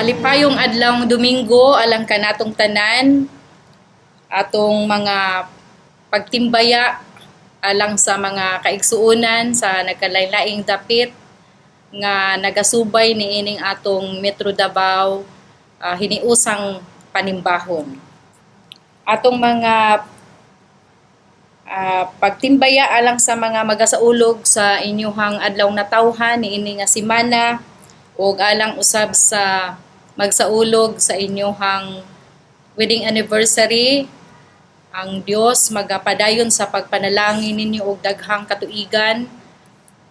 Malipayong adlawng Domingo alang kanatong tanan, atong mga pagtimbaya alang sa mga kaigsuonan sa nagkalain-laing dapit nga nagasubay niining atong Metro Davao hiniusang panimbahon. Atong mga pagtimbaya alang sa mga magasaulog sa inyuhang adlaw natawhan niini nga semana ug alang usab sa magsaulog sa inyuhang wedding anniversary. Ang Dios magapadayon sa pagpanalangin ninyo og daghang katuigan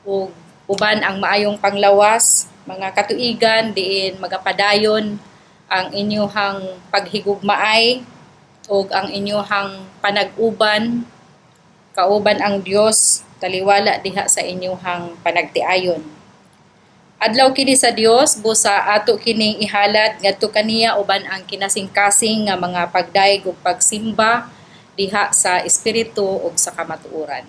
ug uban ang maayong panglawas, mga katuigan diin magapadayon ang inyuhang paghigugmaay ug ang inyuhang panag-uban kauban ang Dios taliwala diha sa inyuhang panagtiayon. Adlaw kini sa Dios, busa ato kining ihalad ngadto kaniya uban ang kinasingkasing nga mga pagdayeg ug pagsimba diha sa espiritu ug sa kamatuoran.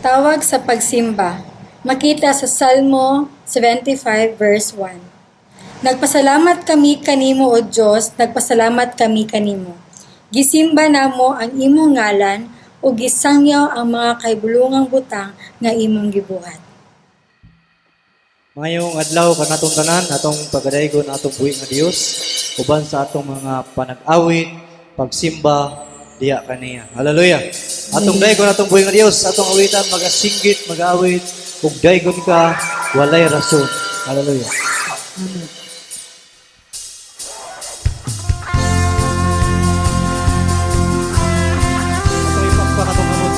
Tawag sa pagsimba. Makita sa Salmo 75 verse 1. Nagpasalamat kami kanimo, O Dios, nagpasalamat kami kanimo. Gisimba namo ang imong ngalan ug gisangyaw ang mga kahibulongang butang nga imong gibuhat. Maayong adlaw kanatong tanan, atong pagadaygon atong buhi nga Dios uban sa atong mga panag-awit, pagsimba diha kaniya. Hallelujah. Atong daygon atong buhi nga Dios, atong awitan magasinggit, magaawit ug daygon ka walay rason. Hallelujah. Amen. Atong ipakpak atong kamot.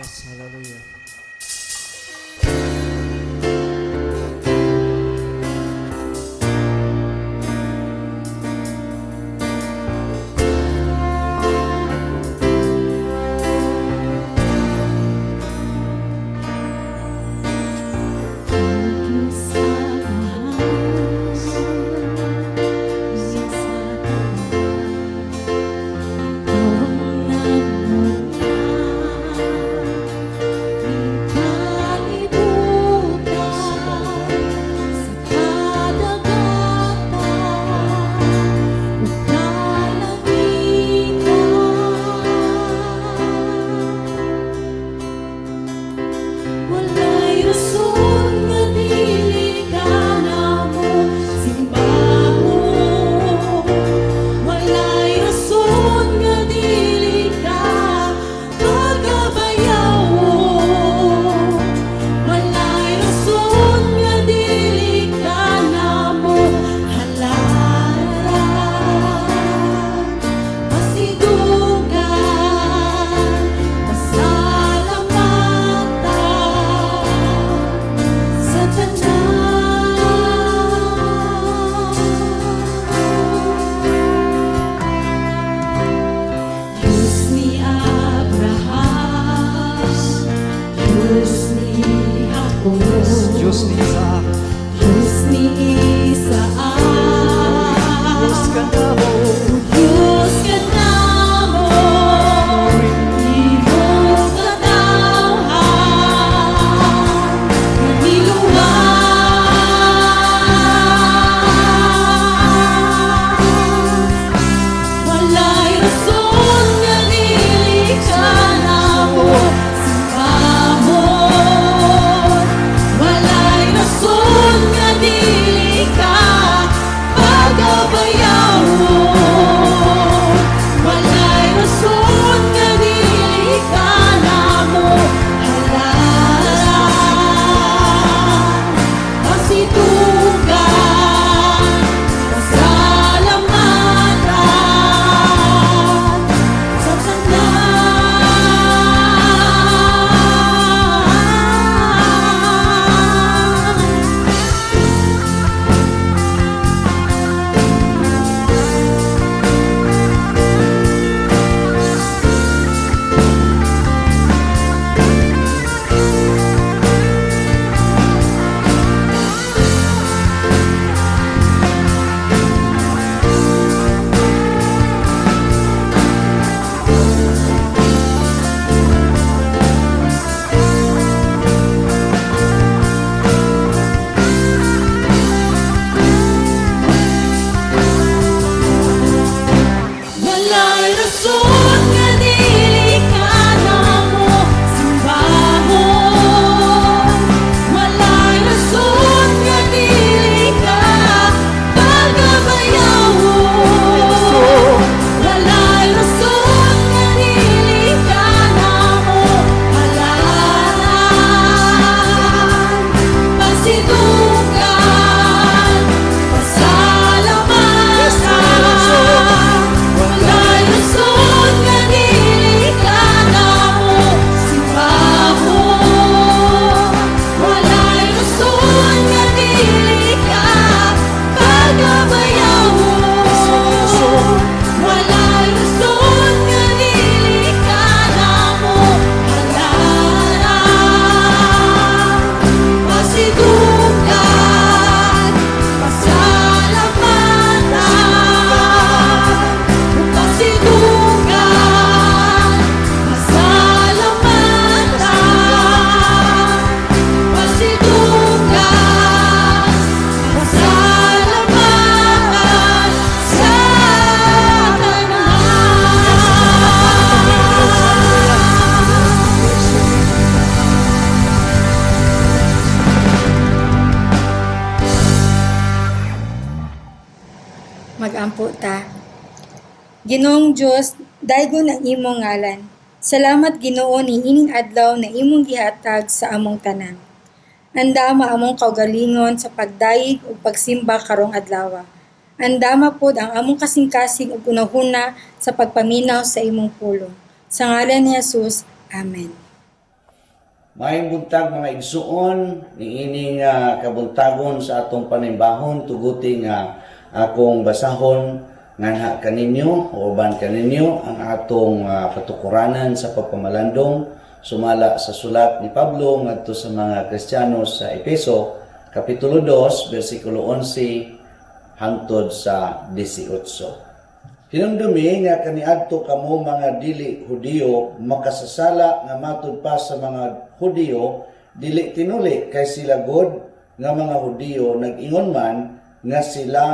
Yes, hallelujah. Diyos Amahan, sa Ikaw ang nagmuna ning kalibutan, sa kadagatan ug kalangitan. Walay rason nga dili ka namo simbahon. Walay rason nga dili ka pagabayawon. Walay rason nga dili ka namo halaran. Pasigugan, pasalamatan sa tanan. Diyos ni Abraham, Diyos ni Jacob, Diyos ni Isaac, Diyos ni Isaac, Diyos ka namo. Diyos ka namo, imong katawhan, niluwas. Walay rason nga dili ka namo simbahon. Walay rason nga dili ka pagabayawon. Walay rason nga dili ka namo halaran. Pasitugan, pasalamatan sa tanan. Walay rason nga dili ka namo simbahon. Walay rason nga dili ka pagabayawon. Walay rason nga dili ka namo halaran. Pasitugan, pasalamatan. Walay rason nga dili ka namo simbahon. Walay rason nga dili ka pagabayawon. Walay rason nga dili ka namo halaran. Pasigugan, pasalamatan. Pasigugan, pasalamatan. Pasigugan, pasalamatan sa tanan. Magampo ta. Ginoong Dios, daygon ang imong ngalan. Salamat, Ginoo, niining adlaw na imong gihatag sa among tanan. Andama among kaugalingon sa pagdayeg ug pagsimba karong adlaw. Andama pod ang among kasing-kasing ug hunahuna sa pagpaminaw sa imong pulong. Sa ngalan ni Jesus. Amen. Maayong buntag, mga igsuon, niining kabuntagon sa atong panimbahon, tuguti nga akong basahon nganha kaninyo o uban kaninyo ang atong patukuranan sa pagpamalandong sumala sa sulat ni Pablo ngadto sa mga Kristiyano sa Epeso, Kapitulo 2, versikulo 11 hangtod sa 18. Hinumdumi nga kaniadto kamo mga dili Hudiyo, makasasala nga matud pa sa mga Hudiyo, dili tinuli, kay sila god nga mga Hudiyo nag-ingon man nga sila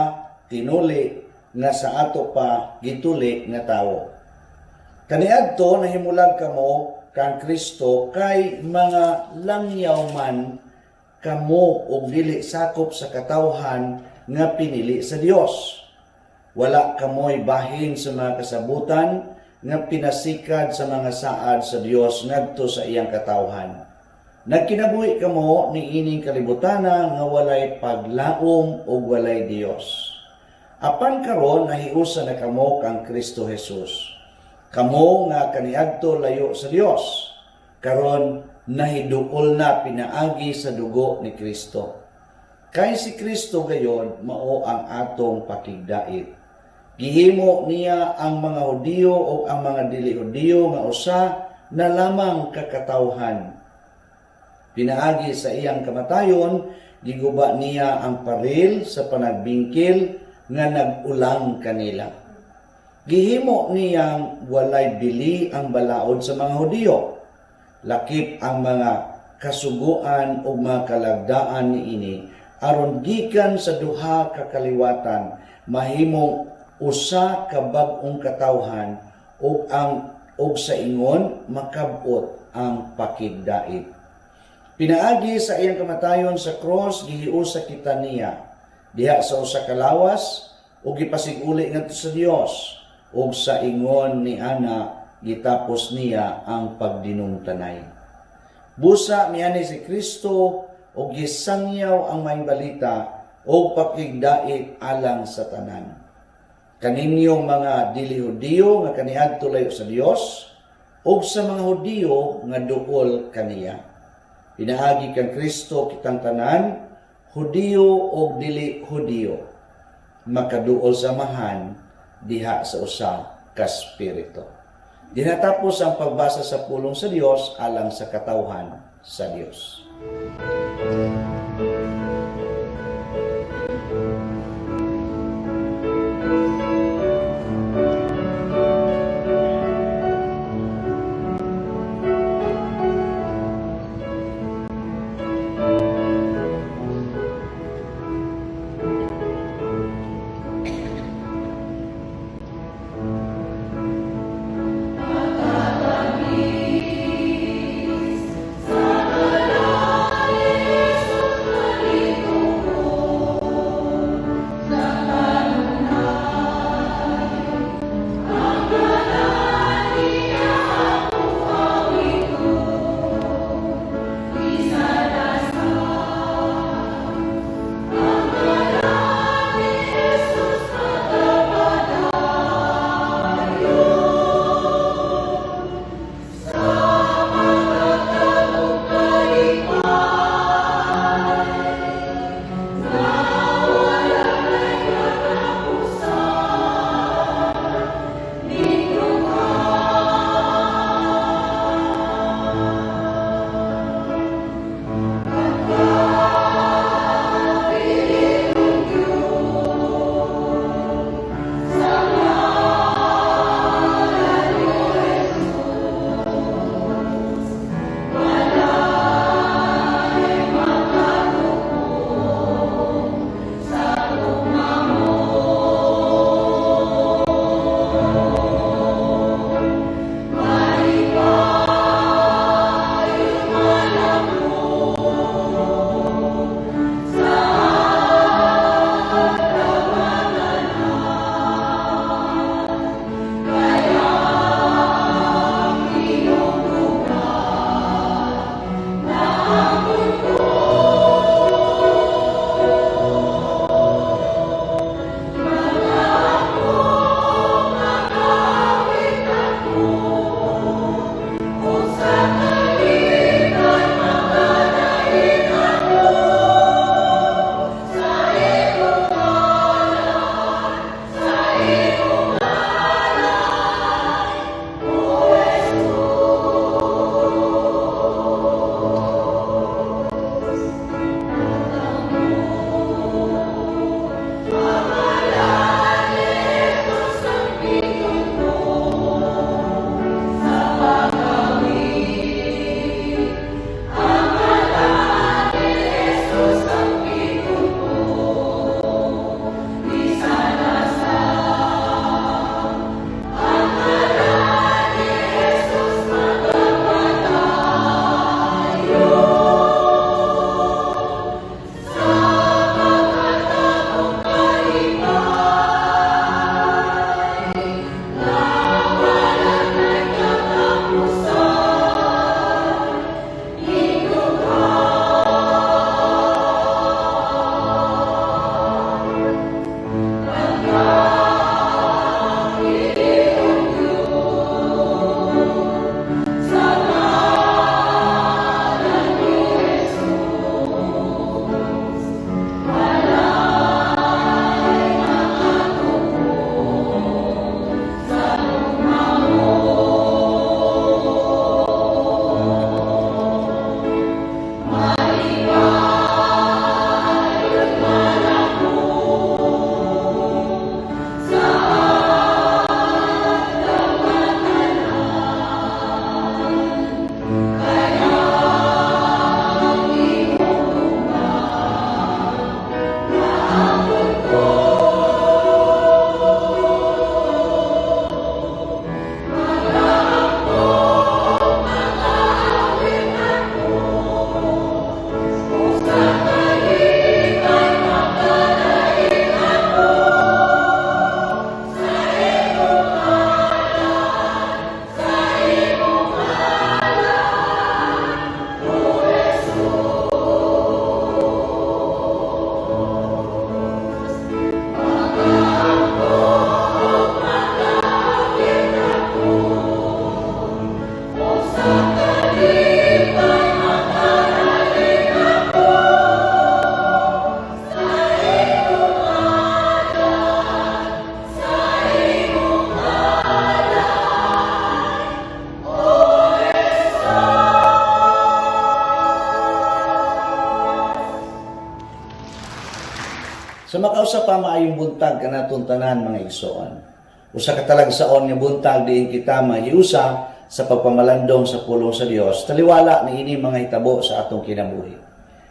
tinuli nga sa ato pa gituli nga tawo. Kaniadto nahimulag kamo kang Kristo kay mga langyaw man kamo og dili sakop sa katawhan nga pinili sa Dios. Wala kamoy bahin sa mga kasabutan nga pinasikad sa mga saad sa Dios ngadto sa iyang katawhan. Nagkinabuhi kamo niining kalibutana nga walay paglaom ug walay Dios. Apan karon nahiusa na kamo kang Kristo Jesus. Kamo nga kaniadto layo sa Dios, karon nahiduol na pinaagi sa dugo ni Kristo. Kay si Kristo gayon mao ang atong pakigdait. Gihimo niya ang mga Hudiyo o ang mga dili Hudiyo nga usa na lamang ka katawhan. Pinaagi sa iyang kamatayon, giguba niya ang paril sa panagbingkil nga nag-ulang kanila. Gihimo niyang walay bili ang balaod sa mga Hudiyo. Lakip ang mga kasuguan o mga kalagdaan niini aron gikan sa duha ka kaliwatan mahimong usa ka bag-ong katawhan ug sa ingon makab-ot ang pakigdait. Pinaagi sa iyang kamatayon sa cross, gihiusa kita niya diha sa usa ka lawas ug gipasiguli ngadto sa Dios, ug sa ingon ni ana gitapos niya ang pagdinumtanay. Busa miani si Kristo ug gisangyaw ang maayong balita ug pakigdait alang sa tanan. Kaninyong mga dili Hudiyo nga kaniadto layo sa Dios ug sa mga Hudiyo nga duol kaniya. Pinaagi kang Kristo kitang tanan, Hudiyo o dili Hudiyo, makaduol sa Amahan diha sa usa ka espiritu. Dinatapos ang pagbasa sa pulong sa Dios alang sa katawhan sa Dios. Sa makausa pa, maayong buntag kanatong tanan, mga igsoon. Usa ka talagsaon nga buntag diin kita mahiusa sa pagpamalandong sa pulong sa Dios. Taliwala ni ini mga hitabo sa atong kinabuhi.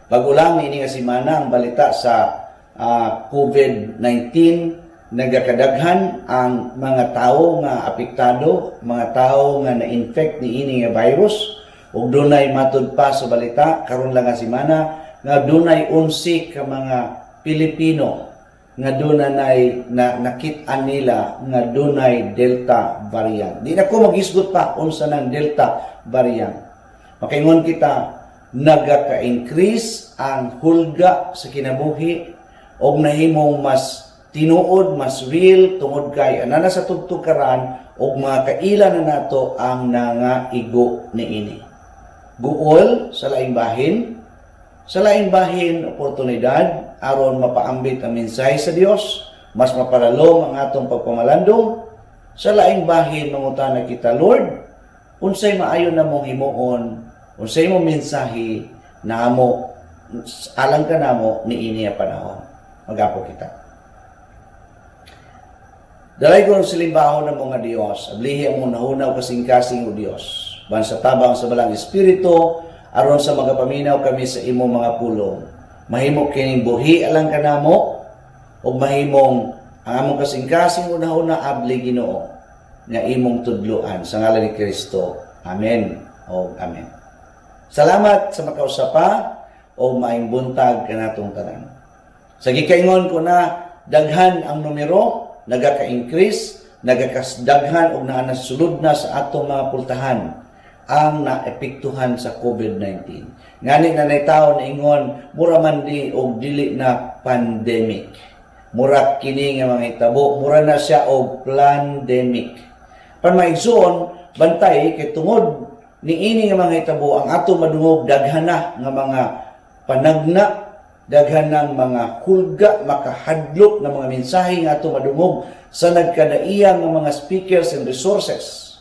Bago lang ini nga semana ang balita sa COVID-19, nagakadaghan ang mga tao nga apektado, mga tao nga na-infect ni ini nga virus, ug dunay matud pa sa balita karon lang nga semana nga dunay 11 ka mga Pilipino nga dunay na nakit-an nila nga dunay Delta variant. Di na ko maghisgot pa unsa nang Delta variant. Makaingon kita, nagaka-increase ang hulga sa kinabuhi og nahimong mas tinuod, mas real tungod kay anana sa tugtukaran og mga kaila na nato ang nangaigo niini. Guol sa laing bahin, sa laing bahin oportunidad aron mapaambit ang mensahe sa Dios, mas mapalalom ang atong pagpamalandong. Sa laing bahin, mangutana kita, "Lord, unsay maayo na mong himuon, unsay mo mensahe namo alang kanamo niini nga panahon?" Magapo kita. Dalaygon silimbahon ng mga Dios, ablihi ang mga hunahuna kasing-kasing, O Dios. Ban sa tabang sa Balaang Espiritu, aron sa magapaminaw kami sa imong mga pulong. Mahimo kining buhi alang kanamo, ug mahimong ang among kasing-kasing hunahuna abli, Ginoo, nga imong tudloan, sa ngalan ni Kristo. Amen. O amen. Salamat sa makausa pa o maayong buntag kanatong tanan. Sa gikaingon ko na daghan ang numero, nagaka-increase, nagakasdaghan og naa na sulod na sa atong mga pultahan ang naepektuhan sa COVID-19. Ngani na nay tao na ingon, mura man di og dili na pandemic. Mura kini nga mga hitabo, mura na siya og plandemic. Pan maigsuon, bantay kay tungod niini nga mga hitabo, ang ato madungog daghan na nga mga panagna, daghan ng mga hulga, makahadlok nga mga mensahe nga ato madungog sa nagkadaiya nga mga speakers and resources.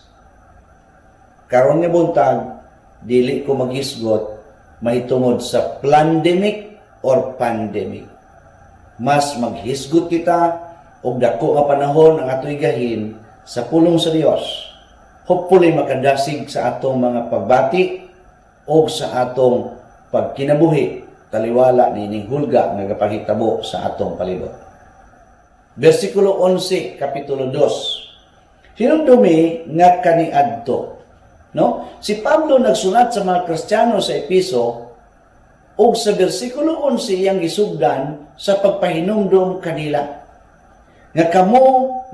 Karon nga buntag, dili ko maghisgot mahitungod sa plandemic or pandemic. Mas maghisgot kita og dako nga panahon ang atoy gahin sa pulong sa Dios. Hopefully makadasig sa atong mga pagbati o sa atong pagkinabuhi taliwala niining hulga nga gapahitabo sa atong palibot. Versikulo 11, Kapitulo 2. Hinumdumi nga kaniadto. No? Si Pablo nagsulat sa mga Kristiyano sa Episo ug sa versikulo 11 iyang gisugdan sa pagpahinumdom kanila. Nga kamo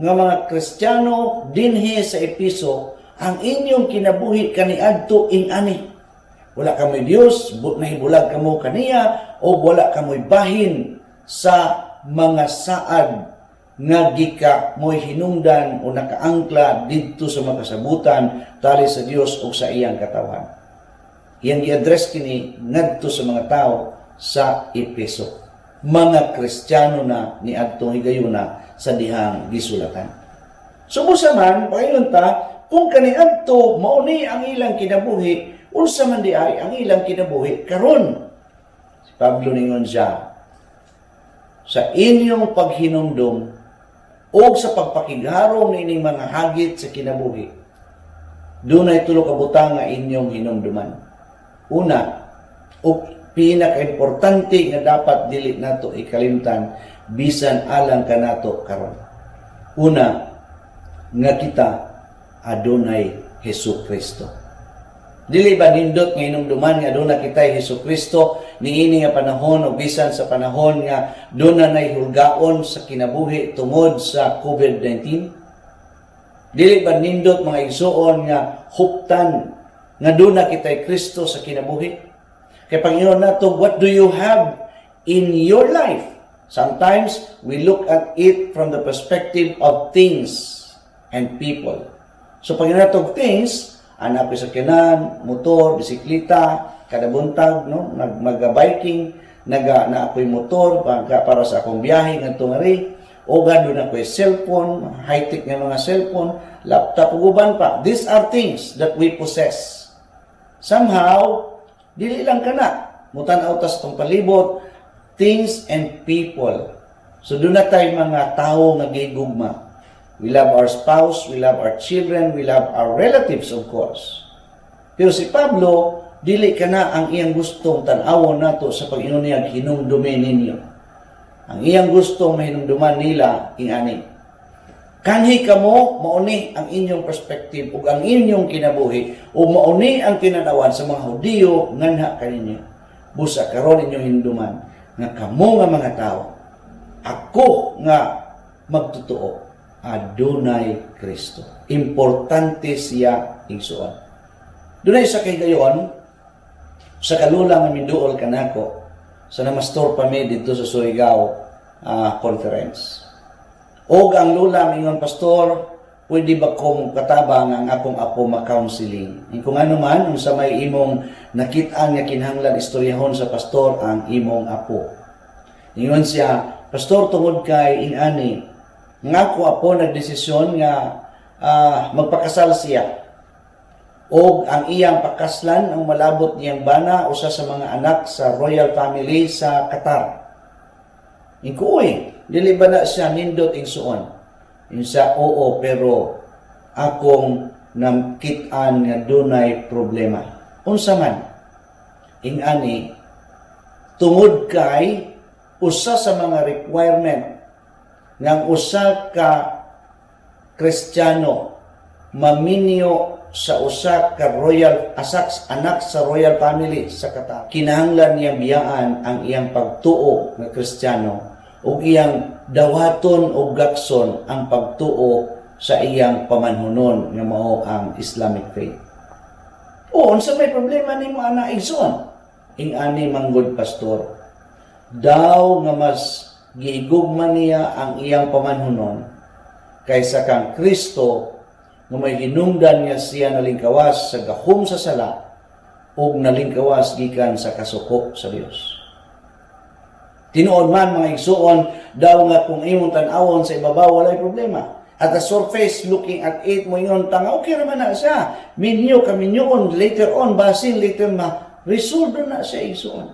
nga mga Kristiyano dinhi sa Episo, ang inyong kinabuhi kaniadto ing-ani. Wala kamoy Dios, nahibulag kamo kaniya o wala kamoy bahin sa mga saad nga gika mo'y hinungdan o nakaangkla didto sa makasabutan tali sa Dios o sa iyang katawan. Iyang gi-address kini ngadto sa mga tao sa Epeso. Mga Kristiyano na niadtong higayuna sa dihang gisulatan. So busa man, paingon ta, kung kaniadto mao ni ang ilang kinabuhi, unsa man di ay ang ilang kinabuhi karon? Si Pablo ningon siya, sa inyong paghinumdom o sa pagpakigharong niining mga hagit sa kinabuhi, dunay tulo ka butang nga inyong hinumduman. Una, o pinaka-importante nga dapat dili nato ikalimtan bisan alang kanato karon. Una, nga kita adunay Hesus Kristo. Dili ba nindot nga hinumduman nga aduna kitay Hesus Kristo niini nga panahon o bisan sa panahon nga duna nay hulgaon sa kinabuhi tungod sa COVID-19? Dili ba nindot, mga igsuon, nga huptan nga duna kitay Kristo sa kinabuhi? Kay Panginoon nato, what do you have in your life? Sometimes we look at it from the perspective of things and people. So Panginoon nato, things, anak ko sa kinan, motor, bisikleta, kada buntag, no, nag maga-biking, naga na ako'y motor para sa akong biyahe ngadto ngari, o gado na ako'y cellphone, high-tech nga mga cellphone, laptop ug uban pa. These are things that we possess. Somehow, dili lang kana. Mutan-aw tas tong palibot, things and people. So duna tay mga tao nga gigugma. We love our spouse, we love our children, we love our relatives, of course. Pero si Pablo, dili kana ang iyang gustong tan-awon nato sa pag-ingon niya, "Hinumdumi ninyo." Ang iyang gustong mahinumduman nila ingani. Kanhi kamo, mauni ang inyong perspective ug ang inyong kinabuhi ug mauni ang tinanawan sa mga Hudiyo nganha kaninyo. Busa karon inyong hinumduman nga kamo nga mga tao, ako nga magtotoo, adunay Kristo. Importante siya, igsuon. Dunay sa kahigayon, sa kalula nga miduol kanako sa namastor pa mi didto sa Surigao conference. Og ang lula mingon, "Pastor, pwede ba ko katabang ang akong apo ma-counseling?" Kung ano man, unsa may imong nakit-an nga kinahanglan istoryahon sa pastor ang imong apo. Ingon siya, "Pastor, tungod kay inani, nga ako apo nagdesisyon nga magpakasal siya. Og ang iyang pakaslan, ang malabot niyang bana, usa sa mga anak sa royal family sa Qatar." Inko, "Uy, dili ba na siya nindot, igsuon?" Insa, "Oo, pero akong nakit-an nga dunay problema." "Unsa man?" "Ingani, tungod kay usa sa mga requirement ng usa ka Kristiyano maminyo sa usa ka royal asak, anak sa royal family sa Qatar, kinahanglan niyang biyaan ang iyang pagtuo nga Kristiyano ug iyang dawaton og gakson ang pagtuo sa iyang pamanhunon nga mao ang Islamic faith." "O, unsa may problema nimo ana, igsoon?" "Ing-ani manggod, Pastor, daw nga mas giigugma niya ang iyang pamanhunon kaysa kang Kristo nga may hinungdan nga siya nalingkawas sa gahom sa sala ug nalingkawas gikan sa kasuko sa Dios." Tinuod man, mga igsuon, daw nga kung imong tan-awon sa ibabaw, walay problema. At the surface, looking at it, mo ingon tanga, okay naman na siya. Minyo ka minyoon, later on, basin later ma, resolve na siya, igsuon.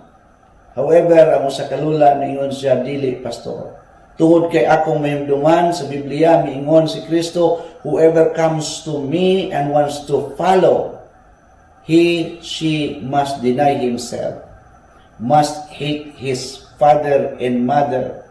However, ang usa ka lula ningon siya, "Dili, Pastor. Tungod kay akong mahimduman sa Biblia, miingon si Kristo, 'Whoever comes to me and wants to follow, he, she must deny himself, must hate his father and mother,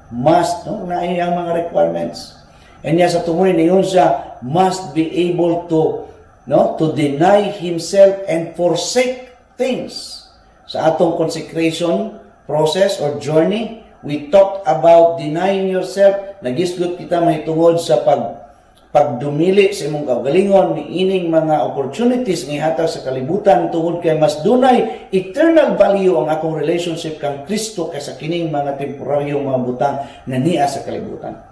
must,'" no, na ang mga requirements. And niya sa tumoy ningon siya, "must be able to, no, to deny himself and forsake things." Sa atong consecration process or journey, we talked about denying yourself. Nagisgot kita mahitungod sa pagdumili sa imong kaugalingon ni ining mga opportunities nga ihatag sa kalibutan tungod kay mas dunay eternal value ang akong relationship kang Kristo kaysa kining mga temporaryong mga butang nga niya sa kalibutan.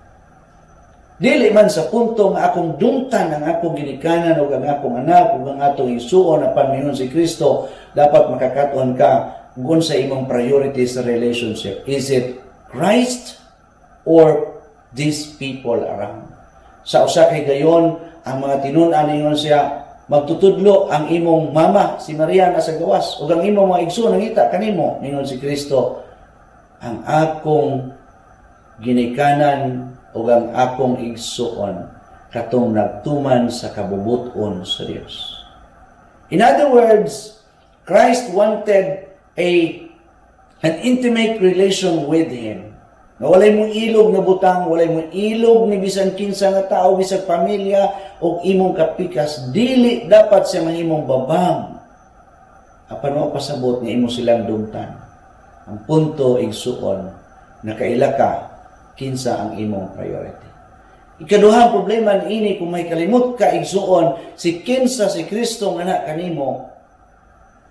Dili man sa punto nga akong dungtan ang akong ginikanan ug ang akong anak ug ang atong igsuon, apan mingon si Kristo, dapat makakaton ka kung sa imong priority sa relationship. Is it Christ or these people around? Sa usa kay gayon, ang mga tinun-an, ingon siya, "Magtutudlo ang imong mama, si Maria na sa gawas, ug ang imong mga igsoon nangita kanimo." Ningon si Kristo, "Ang akong ginikanan ug ang akong igsuon katong nagtuman sa kabubuton sa Dios." In other words, Christ wanted an intimate relation with him. Nga walay mo ilog nga butang, walay mo ilog ni bisan kinsa nga tao, bisag pamilya o imong kapikas, dili dapat siya mahimong babag. Apan wa pasabot nga imo silang dungtan. Ang punto, igsuon, nakaila ka kinsa ang imong priority. Ikaduhang problema niini, kung may kalimot ka, igsuon, si kinsa si Kristo nga na kanimo,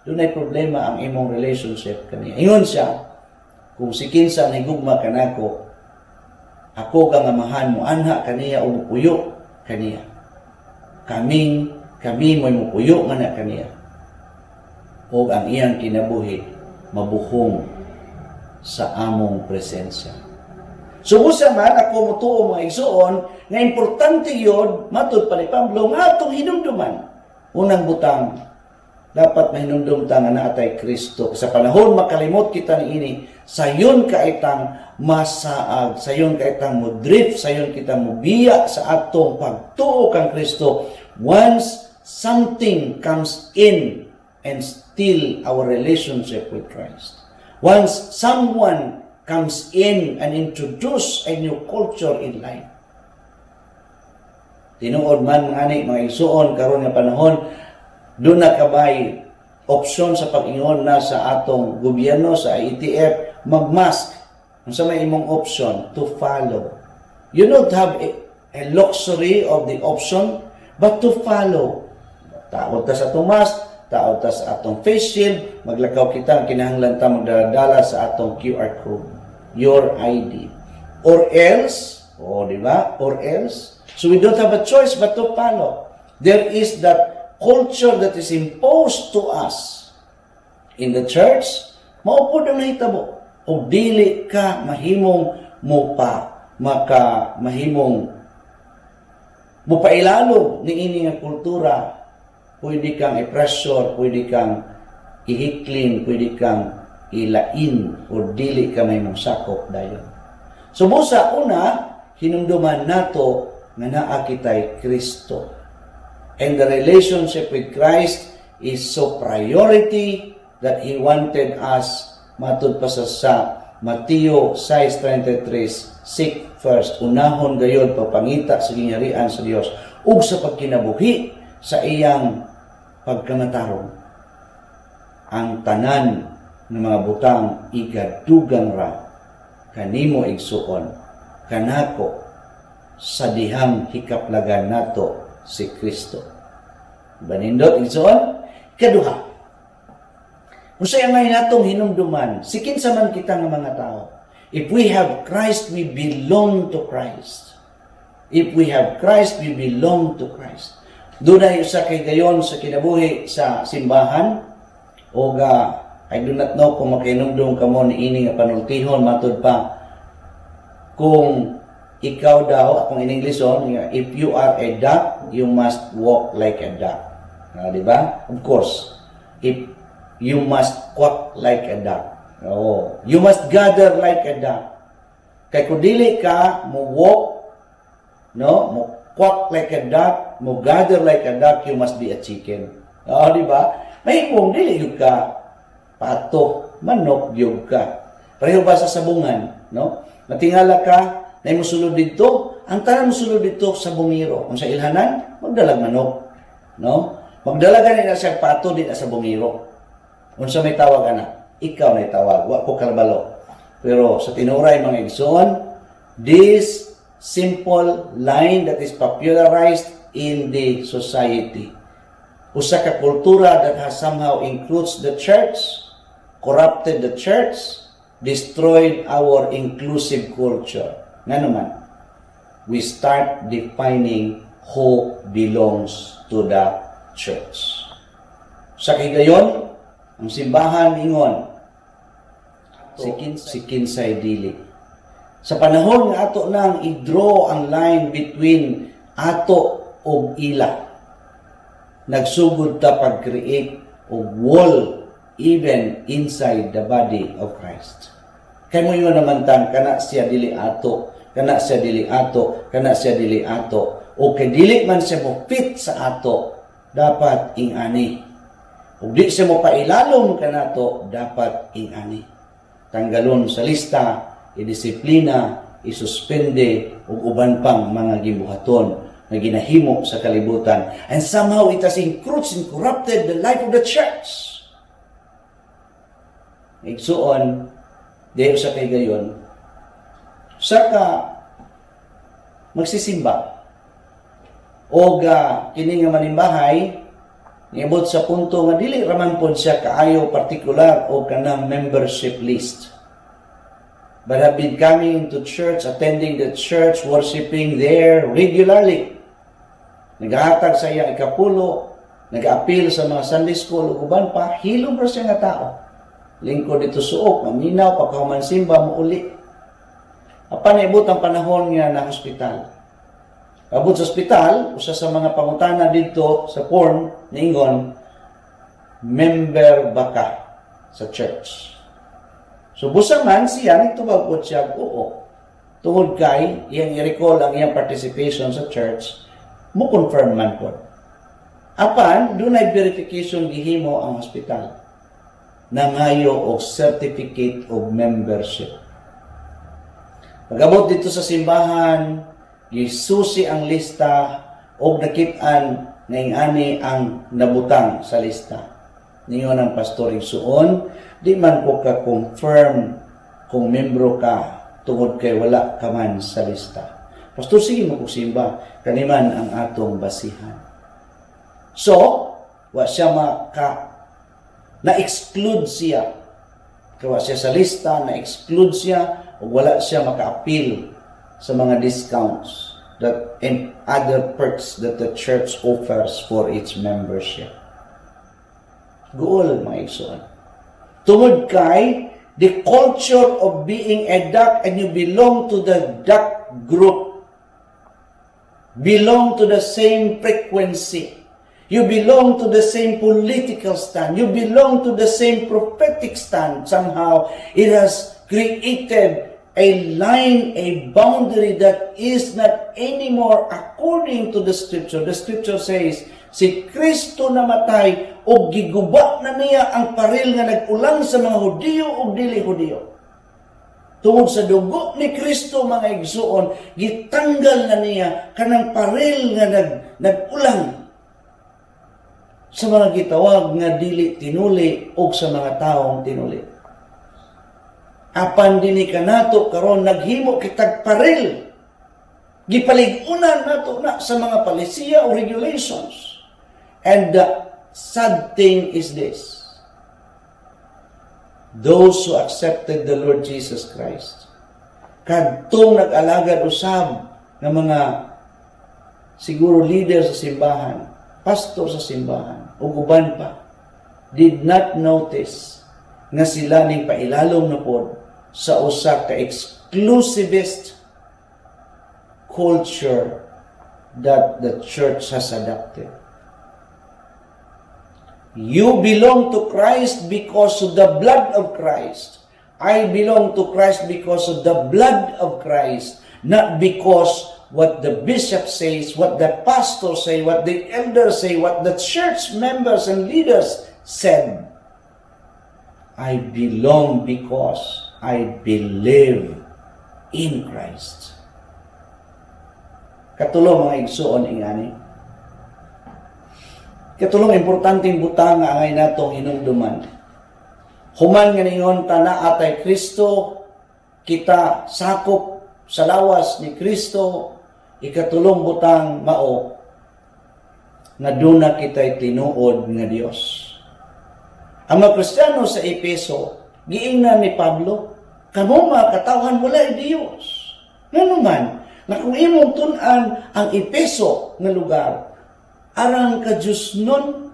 dunay problema ang imong relationship kaniya. Ingon siya, "Kung si kinsa nahigugma kanako, ako kang Amahan mo anha kaniya o mupuyo kaniya. Kami mo'y mupuyo nga na kaniya. O ang iyang kinabuhi mabuhong sa among presensya." So busa man ako mutuo, mga igsuon, nga importante yun, matud pa ni Pablo, nga atong hinumduman. Unang butang, Dapat mahinumdum ta nga naa tay Kristo. Sa panahon makalimot kita niini, sayon kaitang masaag, sayon kaitang modrift, sayon kita mobiya sa atong pagtuo kang Kristo. Once something comes in and steal our relationship with Christ. Once someone comes in and introduce a new culture in life. Tinuod man ngani, mga igsuon, karon nga panahon duna kabay opsyon sa pag-ingon na sa atong gobyerno sa IATF magmask? Unsa may imong option? To follow. You don't have a luxury of the option but to follow. Taod ta sa atong mask, taod ta sa atong face shield, maglakaw kita, kinahanglan ta magdala sa atong QR code, your ID. Or else, oh, di ba? Or else, so we don't have a choice but to follow. There is that culture that is imposed to us in the church, mao pod ang nahitabo. O dili ka mahimong mo pa maka mahimong mopailalom niini nga kultura, pwede kang i-pressure, pwede kang ihiklin, pwede kang ilain o dili ka mahimong sakop dayon. So busa una, hinumduman nato nga naa kitay Kristo. And the relationship with Christ is so priority that He wanted us, matud pa sa Mateo 6:33, "Seek first," unahon gayod pagpangita sa gingharian sa Dios ug sa pagkinabuhi sa iyang pagkamatarong. Ang tanan ng mga butang igadugang ra kanimo, igsuon, kanako, sa dihang hikaplagan nato si Kristo. Banindot, igsuon? Kaduha. Unsay angay natong hinumduman, si kinsa man kita nga mga tao. If we have Christ, we belong to Christ. If we have Christ, we belong to Christ. Dunay usa kay gayon sa kinabuhi sa simbahan o ga I do not know kung makahinumdum kamo niini nga panultihon, matud pa kung ikaw daw, akong in English on, if you are a duck, you must walk like a duck. Ah, di ba? Of course, if you must quack like a duck. Oh, you must gather like a duck. Kay kung dili ka mo walk, no, mo quack like a duck, mo gather like a duck, you must be a chicken. Oh, di ba? Mahimong dili gyud ka pato, manok gyud ka. Pareho ba sa sabungan, no? Matingala ka, na mo sulod didto, ang tanan mo sulod didto sabungero. Kung sa ilhanan, magdalag manok, no? Magdala gani na siya pato di na sabungero. Unsa may tawag ana? Ikaw na tawag, wa ko kabalo. Pero sa tinuray, mga igsoon, this simple line that is popularized in the society, usa ka kultura that has somehow includes the church, corrupted the church, destroyed our inclusive culture. Nga naman, we start defining who belongs to the church. Sa kahigayon, ang simbahan ingon, si kinsay dili. Sa panahon nga ato nang i-draw ang line between ato ug ila, nagsugod ta pag-create og wall even inside the body of Christ. Kay mo yun naman tan, kana siya dili ato, kana siya dili ato, kana siya dili ato. O kay dili man siya mo fit sa ato, dapat ingani. Ug di siya mo pailalom kanato, dapat ingani. Tanggalon sa lista, idisiplina, isuspende, ug uban pang mga gibuhaton na ginahimo sa kalibutan. And somehow it has encroached and corrupted the life of the church. Igsuon, diyo sa kay gayon, sa ka magsisimba o ga kini nga manimbahay niabot sa punto nga dili raman pod siya kaayo partikular o kanang membership list, but have been coming to church, attending the church, worshiping there regularly, nagahatag sa iya ikapulo, nag-apil sa mga Sunday school ug uban pa. Hilom ra siya nga tao, lingkod didto suok, maminaw, pagkahuman simba mouli. Apan naibot ang panahon nga na hospital. Abot sa ospital, usa sa mga pangutana didto sa form niingon, Member ba ka sa church? So busa man siya, nagtubag po siya, oo. Tungod kay iyang i-recall ang iyang participation sa church, mo confirm man po. Apan, dunay verification gihimo ang hospital. Nangayo og certificate of membership. Pag-abot dito sa simbahan, gisusi ang lista og nakit-an nga ingani ang nabutang sa lista. Ningon ang pastor, "Igsuon, di man ko ka-confirm kung membro ka tungod kay wala ka man sa lista." "Pastor, sige mo kog simba, kaniman ang atong basihan." So, wa siya maka na-exclude siya. Kay wa siya sa lista, na-exclude siya ug wala siya maka-appeal sa mga discounts that and other perks that the church offers for its membership. Guol, mga igsoon. Tungod kay the culture of being a duck and you belong to the duck group, belong to the same frequency. You belong to the same political stand. You belong to the same prophetic stand. Somehow, it has created a line, a boundary that is not anymore according to the Scripture. The Scripture says, si Kristo namatay o giguba na niya ang paril nga nag-ulang sa mga Hudiyo o dili Hudiyo. Tungod sa dugo ni Kristo, mga igsuon, gitanggal na niya kanang paril nga nag-ulang sa mga gitawag nga dili tinuli o sa mga taong tinuli. Apan dinhi kanato karon, naghimo kitag paril. Gipalig-unan nato na sa mga palisiya o regulations. And the sad thing is this. Those who accepted the Lord Jesus Christ, kadtong nag-alagad usab ng mga siguro leader sa simbahan, pastor sa simbahan, ug uban pa, did not notice nga sila ning pailalom na pod sa usa ka exclusivist culture that the church has adopted. You belong to Christ because of the blood of Christ. I belong to Christ because of the blood of Christ, not because what the bishop says, what the pastor say, what the elders say, what the church members and leaders said. I belong because I believe in Christ. Katulo, mga igsuon, ingani. Katulong importanteng butang nga angay natong hinumduman. Human nga ningon ta naa tay Kristo, kita sakop sa lawas ni Kristo, ikatulong butang mao nga duna kita'y tinuod nga Dios. Ang mga Kristiyano sa Epeso, giingnan ni Pablo, "Kamo mga katawhan, walay Dios." Ngano man, nga kung imong tun-an ang Epeso nga lugar, arang ka Diyos nun,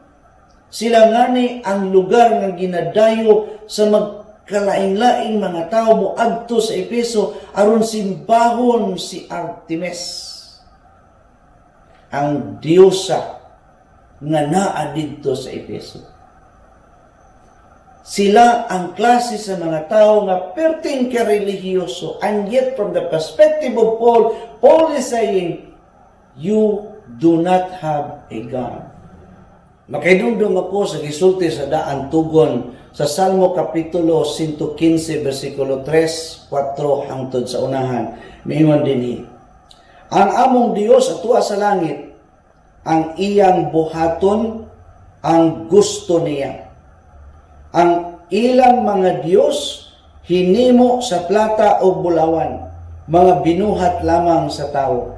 sila ngani ang lugar nga ginadayo sa magkalaing-laing mga tao mo adto sa Epeso aron simbahon si Artemis, ang diyosa nga naa didto sa Epeso. Sila ang klase sa mga tao nga perting karelihiyoso. And yet, from the perspective of Paul, Paul is saying, "You do not have a God." Makahinumdum ako sa gisulti sa daan tugon sa Salmo Kapitulo 115 versikulo 3, 4 hangtod sa unahan. Miingon dinhi: "Ang among Dios atua sa langit, ang iyang buhaton ang gusto niya. Ang ilang mga Dios hinimo sa plata o bulawan, mga binuhat lamang sa tao.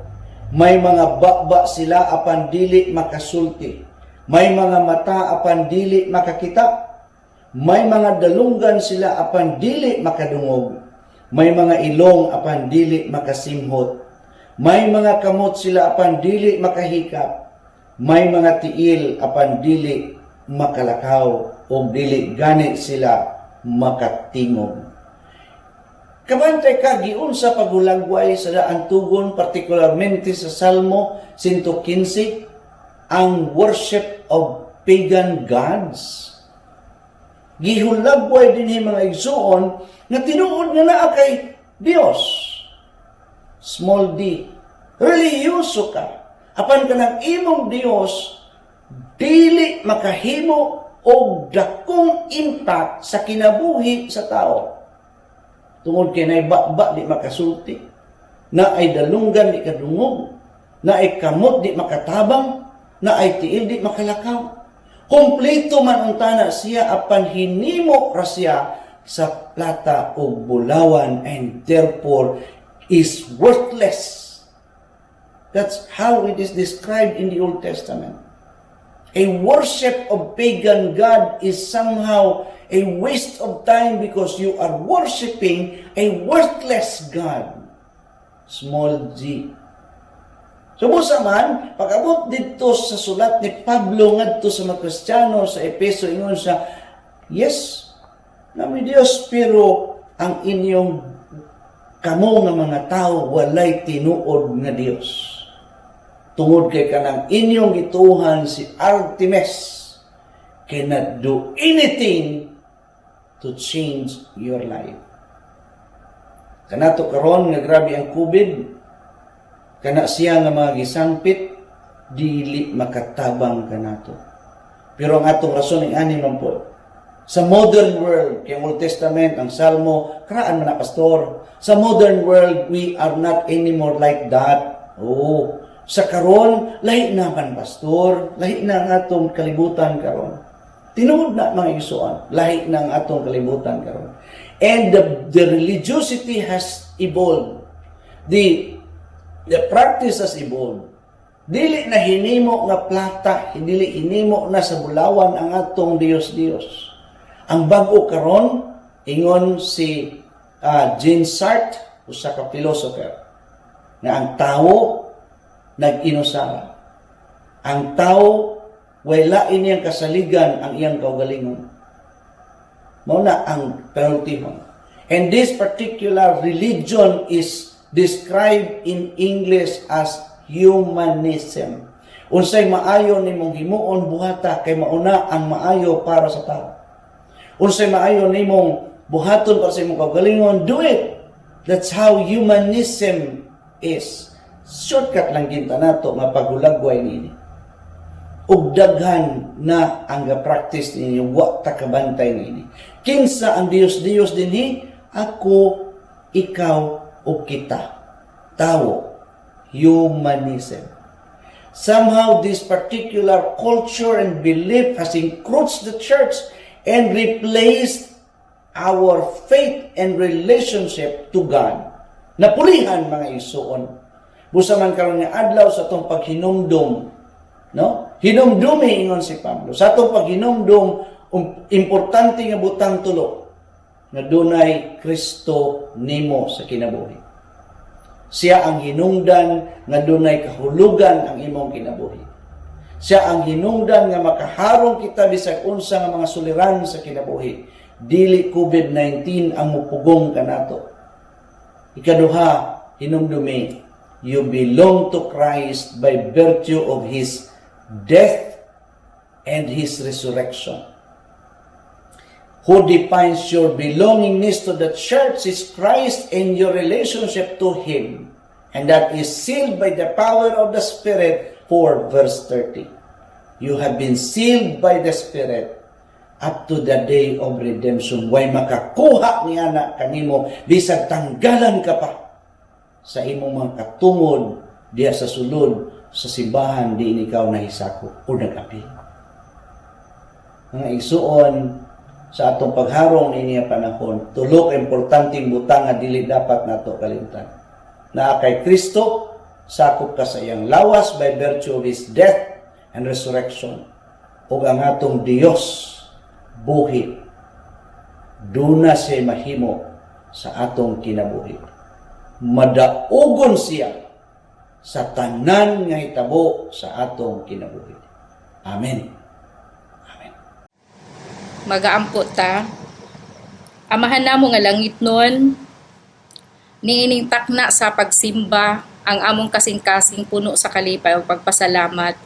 May mga baba sila apan dili makasulti. May mga mata apan dili makakita. May mga dalunggan sila apan dili makadungog. May mga ilong apan dili makasimhot. May mga kamot sila apan dili makahikap. May mga tiil apan dili makalakaw o dili gani sila makatingog." Kabantay ka giunsa paghulagway sa daan tugon, partikularmente sa Salmo 115, ang worship of pagan gods. Gihulagway dinhi, mga igsuon, nga tinuod nga naa kay Dios. Small d. Relihiyoso ka. Apan kanang imong Dios dili makahimo og dakong impact sa kinabuhi sa tao. Tungod kay naay baba, di makasulti. Naay dalunggan, di kadungog. Naay kamot, di makatabang. Naay tiil, di makalakaw. Kompleto man unta na siya, apan hinimo ra siya sa plata o bulawan and therefore is worthless. That's how it is described in the Old Testament. A worship of pagan God is somehow a waste of time because you are worshiping a worthless God. Small g. So busa man, pag-abot dito sa sulat ni Pablo ngadto sa mga Kristiyano sa Epeso, ingon siya, "Yes, naa moy Dios, pero ang inyong kamo nga mga tao walay tinuod nga Dios. Tungod kay kanang inyong gituohan si Artemis cannot do anything to change your life." Kanato karon nga grabe ang COVID, kana siya nga mga gisangpit dili makatabang kanato. Pero ang atong rason ing ani man po, sa modern world, kay ang Old Testament, ang Salmo, karaan man na, pastor. Sa modern world, we are not anymore like that. Oh, sa karon, lahi na man, pastor, lahi na ang atong kalibutan karon. Tinuod na, mga igsuon, lahi na ang atong kalibutan karon. And the religiosity has evolved. The practice has evolved. Dili na hinimo nga plata, dili hinimo na sa bulawan ang atong Dios-Dios. Ang bag-o karon, ingon si Jean Sartre, usa ka philosopher, nga ang tao nag-inusara. Ang tao wala iniyang kasaligan ang iyang kaugalingon. Mao na ang penultihon. And this particular religion is described in English as humanism. Unsay maayo nimong himuon, buhata, kay mauna ang maayo para sa tao. Unsay maayo nimong buhaton para sa imong kaugalingon, do it. That's how humanism is. Shortcut lang kinta nato nga paghulagway niini. Ug daghan na ang ga-practice ninyo, wa ta kabantay niini. Kinsa ang Dios Dios dinhi? Ako, ikaw, ug kita. Tao. Humanism. Somehow this particular culture and belief has encroached the church and replaced our faith and relationship to God. Napulihan, mga igsuon. Busa man karon nga adlaw sa atong paghinumdum, no? Hinumdumi, ingon si Pablo. Sa atong paghinumdum, importante nga butang tulo nga dunay Kristo nimo sa kinabuhi. Siya ang hinungdan nga dunay kahulugan ang imong kinabuhi. Siya ang hinungdan nga makaharong kita bisag unsa nga mga suliran sa kinabuhi. Dili COVID-19 ang mupugong kanato. Ikaduha, hinumdumi, you belong to Christ by virtue of His death and His resurrection. Who defines your belongingness to the church is Christ and your relationship to Him. And that is sealed by the power of the Spirit, 4 verse 30. You have been sealed by the Spirit up to the day of redemption. Way makakuha niya na kanimo bisag tanggalan ka pa sa imong mga katungod diya sa sulod sa simbahan diin ikaw nahisakop o nag-apil. Mga igsuon, sa atong pagharong niini nga panahon, tulo ka importanteng butang nga dili dapat nato kalimtan. Naa kay Kristo, sakop ka sa iyang lawas by virtue of His death and resurrection. Ug ang atong Dios buhi, duna siya mahimo sa atong kinabuhi. Madaugon siya sa tanan nga hitabo sa atong kinabuhi. Amen. Amen. Magaampo ta. Amahan namo nga langitnon, niining takna sa pagsimba, ang among kasing-kasing puno sa kalipay ug pagpasalamat.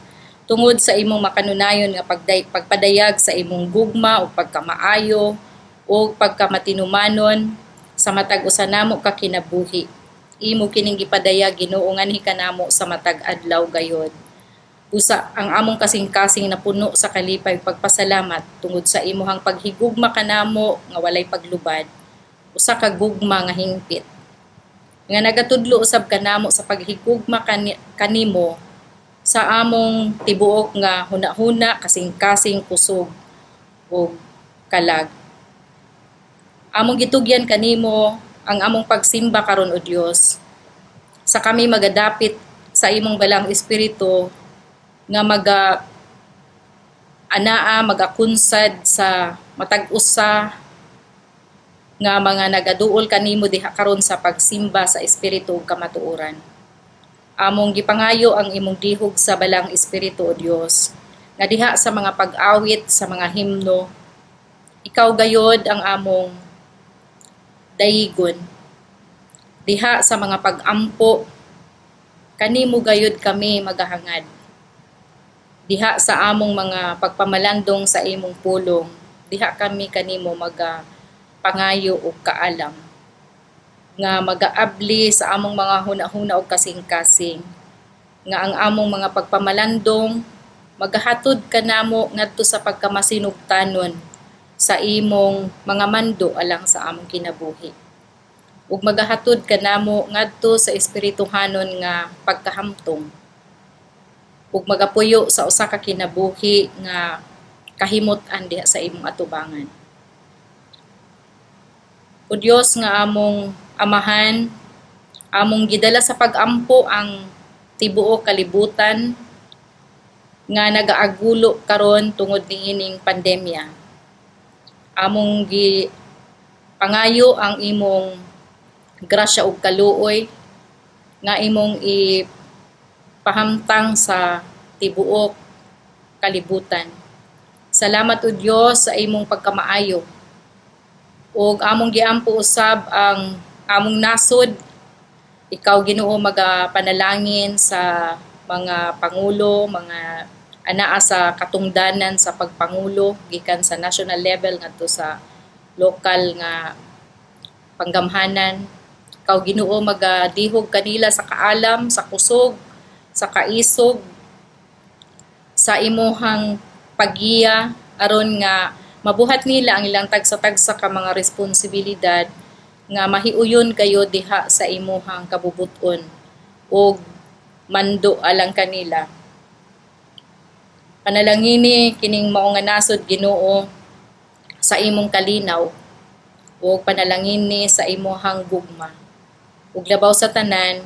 Tungod sa imong makanunayon nga pagpadayag sa imong gugma ug pagkamaayo ug pagkamatinumanon sa matag usa namo ka kinabuhi. Imo kining gipadayag, Ginoo, nganhi kanamo sa matag adlaw gayod. Busa ang among kasing-kasing napuno sa kalipay ug pagpasalamat tungod sa imuhang paghigugma kanamo nga walay paglubad, usa ka gugma nga hingpit nga nagatudlo usab kanamo sa paghigugma kanimo sa among tibuok nga hunahuna, kasing-kasing, kusog ug kalag. Among gitugyan kanimo ang among pagsimba karon, O Dios, sa kami magadapit sa imong Balaang Espiritu nga maga anaa magakunsad sa matag usa nga mga nagaduol kanimo diha karon sa pagsimba sa espiritu ug kamatuoran. Among gipangayo ang imong dihog sa Balaang Espiritu, O Dios, nga diha sa mga pag-awit, sa mga himno, ikaw gayod ang among dayigon. Diha sa mga pag-ampo, kanimo gayod kami magahangad. Diha sa among mga pagpamalandong sa imong pulong, diha kami kanimo maga pangayo og kaalam nga magaabli sa among mga hunahuna og kasing-kasing, nga ang among mga pagpamalandong magahatod kanamo ngadto sa pagkamasinugtanon sa imong mga mando alang sa among kinabuhi ug magahatod kanamo ngadto sa espirituhanon nga pagkahamtong ug magapuyo sa usa ka kinabuhi nga kahimut-an diha sa imong atubangan. O Dios nga among Amahan, among gidala sa pag-ampo ang tibuok kalibutan nga nagaagulo karon tungod niining pandemya. Among gi pangayo ang imong grasya ug kaluoy nga imong ipahamtang sa tibuok kalibutan. Salamat, O Dios, sa imong pagkamaayo. Ug among giampo usab ang among nasod. Ikaw, Ginoo, magapanalangin sa mga pangulo, mga anaa sa katungdanan sa pagpangulo gikan sa national level ngadto sa lokal nga panggamhanan. Ikaw, Ginoo, magadihog kanila sa kaalam, sa kusog, sa kaisog, sa imuhang paggiya aron nga mabuhat nila ang ilang tagsa-tagsa ka mga responsibilidad nga mahiuyon kayo diha sa imuhang kabubuton ug mando alang kanila. Panalangini kining mao nga nasod, Ginoo, sa imong kalinaw ug panalangini sa imuhang gugma. Ug labaw sa tanan,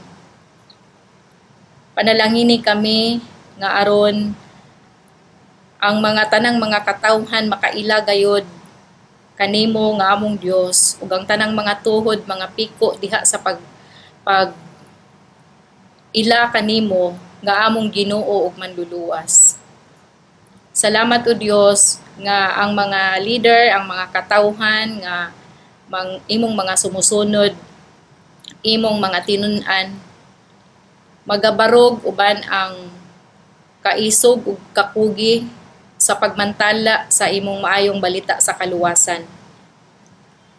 panalangini kami nga aron ang mga tanang mga katawhan makaila gayod kanimo nga among Dios ug ang tanang mga tuhod mga piko diha sa pag pag ila kanimo nga among Ginoo ug Manluluwas. Salamat, O Dios, nga ang mga leader, ang mga katawhan nga imong mga sumusunod, imong mga tinun-an, magabarog uban ang kaisog ug kakugi sa pagmantala sa imong maayong balita sa kaluwasan.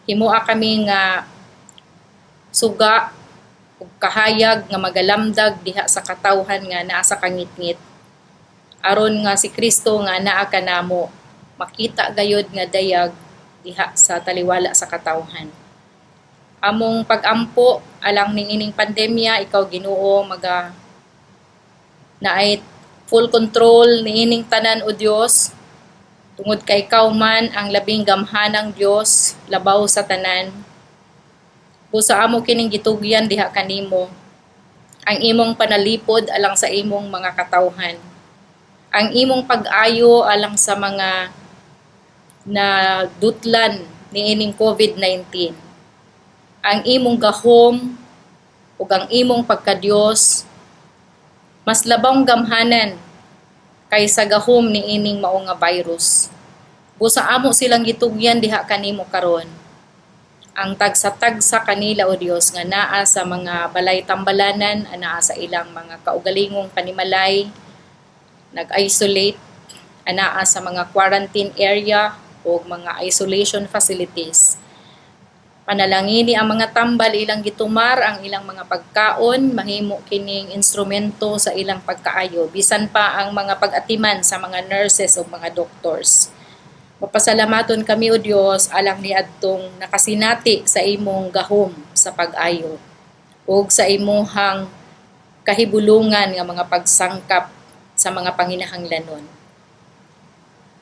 Himoa kami nga suga ug kahayag nga magalamdag diha sa katawhan nga naa sa kangitngit, aron nga si Kristo nga naa kanamo makita gayod nga dayag diha sa taliwala sa katawhan. Among pagampo alang niining pandemya, ikaw, Ginoo, maga naay full control niining tanan, O Dios, tungod kay ikaw man ang labing gamhanang Dios labaw sa tanan. Busa amo kining gitugyan diha kanimo ang imong panalipod alang sa imong mga katawhan, ang imong pag-ayo alang sa mga na dutlan niining COVID-19, ang imong gahom ug ang imong pagkadiyos mas labawng gamhanan kaysa gahom niining mao nga virus. Busa amo silang gitugyan diha kanimo karon. Ang tagsa-tagsa kanila, O Dios, nga naa sa mga balay tambalanan, naa sa ilang mga kaugalingong panimalay, nag-isolate anaa sa mga quarantine area o mga isolation facilities. Panalangini ang mga tambal ilang gitumar ang ilang mga pagkaon, mahimo kining instrumento sa ilang pagkaayo, bisan pa ang mga pag-atiman sa mga nurses o mga doctors. Mapasalamaton kami, O Dios, alang niadtong nakasinati sa imong gahom sa pag-ayo ug sa imuhang kahibulungan nga mga pagsangkap sa mga panginahanglanon.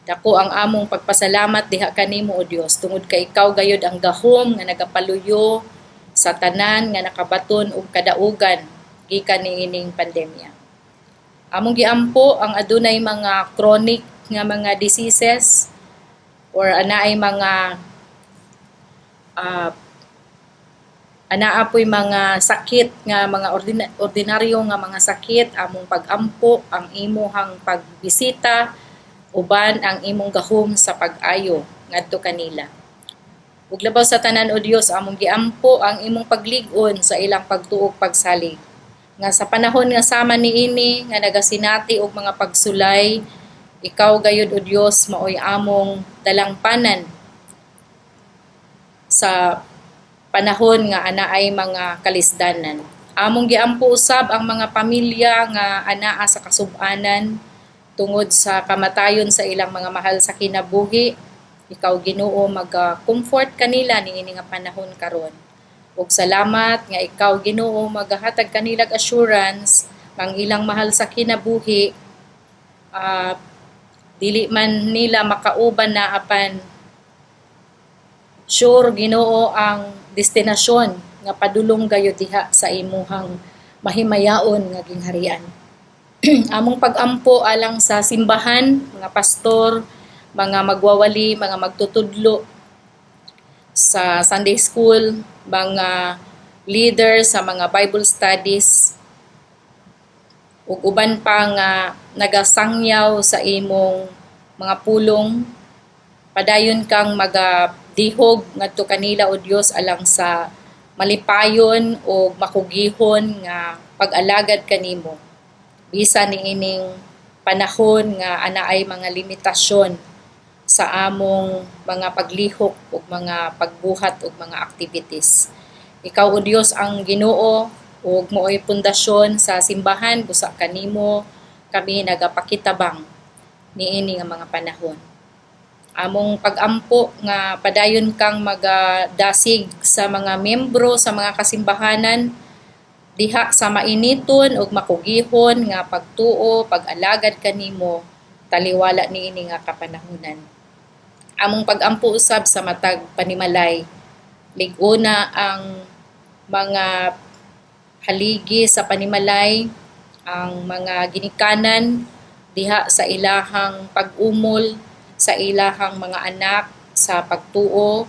Dako ang among pagpasalamat diha kanimo, O Dios, tungod kay ikaw gayud ang gahom nga nagapaluyo sa tanan nga nakabaton og kadaugan gikan niining pandemya. Among giampo ang adunay mga chronic nga mga diseases or anaay mga anaa po'y mga sakit nga mga ordinaryo nga mga sakit. Among pagampo ang imuhang pagbisita uban ang imong gahom sa pag-ayo ngadto kanila. Ug labaw sa tanan, O Dios, among giampo ang imong paglig-on sa ilang pagtuo, pagsalig. Nga sa panahon nga sama niini nga nagasinati og mga pagsulay, ikaw gayud, O Dios, maoy among dalangpanan sa panahon nga anaay mga kalisdanan. Among giampo usab ang mga pamilya nga anaa sa kasub-anan tungod sa kamatayon sa ilang mga mahal sa kinabuhi. Ikaw, Ginoo, maga-comfort kanila niini nga panahon karon. Ug salamat nga ikaw, Ginoo, magahatag kanilag assurance nga ang ilang mahal sa kinabuhi, dili man nila makauban na, apan sure, Ginoo, ang destinasyon nga padulong gayud diha sa imuhang mahimayaon nga gingharian. Among pagampo alang sa simbahan, mga pastor, mga magwawali, mga magtutudlo sa Sunday school, mga leader sa mga Bible studies, ug uban pa nga nagasangyaw sa imong mga pulong. Padayon kang magadihog ngadto kanila, O Dios, alang sa malipayon o makugihon nga pag-alagad kanimo bisan niining panahon nga anaay mga limitasyon sa among mga paglihok ug mga pagbuhat ug mga activities. Ikaw, O Dios, ang Ginoo ug maoy pundasyon sa simbahan. Busa kanimo kami nagapakitabang niini nga mga panahon. Among pagampo nga padayon kang magadasig sa mga membro sa mga kasimbahanan diha sa mainiton ug makugihon nga pagtuo, pag-alagad kanimo taliwala niini nga kapanahunan. Among pagampo usab sa matag panimalay. Lig-ona ang mga haligi sa panimalay, ang mga ginikanan diha sa ilahang pag-umol sa ilahang mga anak sa pagtuo,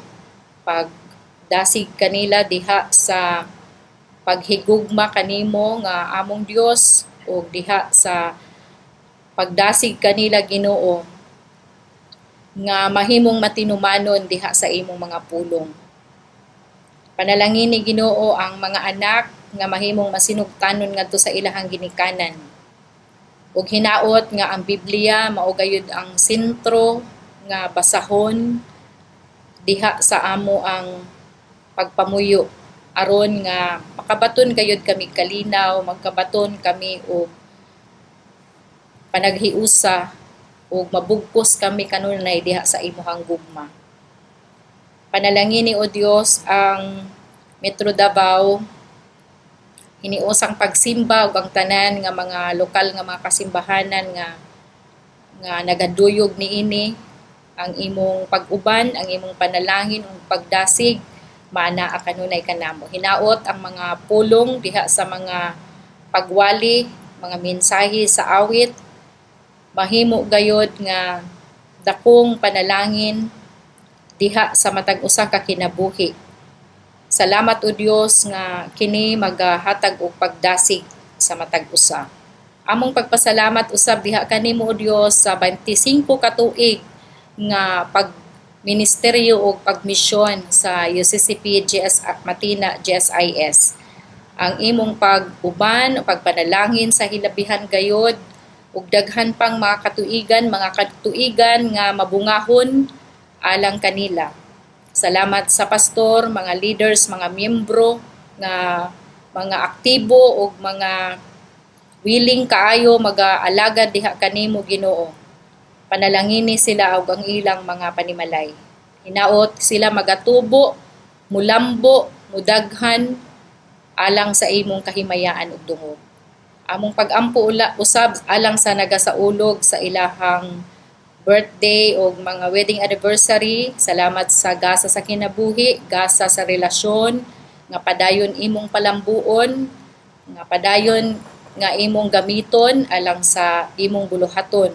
pagdasig kanila diha sa paghigugma kanimo nga among Dios, ug diha sa pagdasig kanila, Ginoo, nga mahimong matinumanon diha sa imong mga pulong. Panalangini, Ginoo, ang mga anak nga mahimong masinugtanon ngadto sa ilahang ginikanan. Ug hinaot nga ang Biblia mao gayud ang sentro nga basahon diha sa amo ang pagpamuyo aron nga makabaton gayud kami kalinaw, magkabaton kami og panaghiusa ug mabugkos kami kanunay diha sa imuhang gugma. Panalangini, O Dios, ang Metro Davao, hiniusang pagsimba ug ang tanan nga mga lokal nga mga kasimbahanan nga nga nagaduyog niini. Ang imong pag-uban, ang imong panalangin ug pagdasig maanaa kanunay kanamo. Hinaot ang mga pulong diha sa mga pagwali, mga mensahe sa awit, mahimo gayod nga dakong panalangin diha sa matag usa ka kinabuhi. Salamat, O Dios, nga kini magahatag og pagdasig sa matag usa. Among pagpasalamat usab diha kanimo, O Dios, sa 25 ka tuig nga pagministeryo og pagmisyon sa UCCP GS Matina GSIS. Ang imong pag-uban o pagpanalangin sa hilabihan gayod Ug daghan pang mga katuigan nga mabungahon alang kanila. Salamat sa pastor, mga leaders, mga miyembro nga mga aktibo ug mga willing kaayo magaalagad diha kanimo, Ginoo. Panalangini sila ug ang ilang mga panimalay. Hinaot sila magatubo, mulambo, mudaghan alang sa imong kahimayaan ug dungog. Among pag-ampo usab alang sa nagasaulog sa ilahang birthday o mga wedding anniversary. Salamat sa gasa sa kinabuhi, gasa sa relasyon, nga padayon imong palambuon, nga padayon nga imong gamiton alang sa imong buluhaton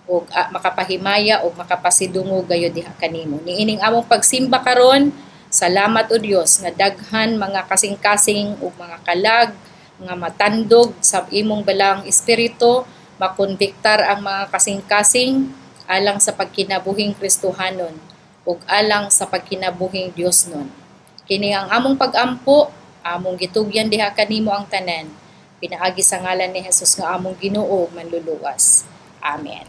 ug makapahimaya ug makapasidungog gayud diha kanimo. Niining among pagsimba karon, salamat o Dios nga daghan mga kasing-kasing ug mga kalag nga matandog sa imong balang espiritu, makonbiktar ang mga kasing-kasing alang sa pagkinabuhing Kristohanon ug alang sa pagkinabuhing Diosnon. Kini ang among pag-ampo, among gitugyan diha kanimo ang tanan. Pinaagi sa ngalan ni Jesus nga among Ginoo ug manluluwas. Amen.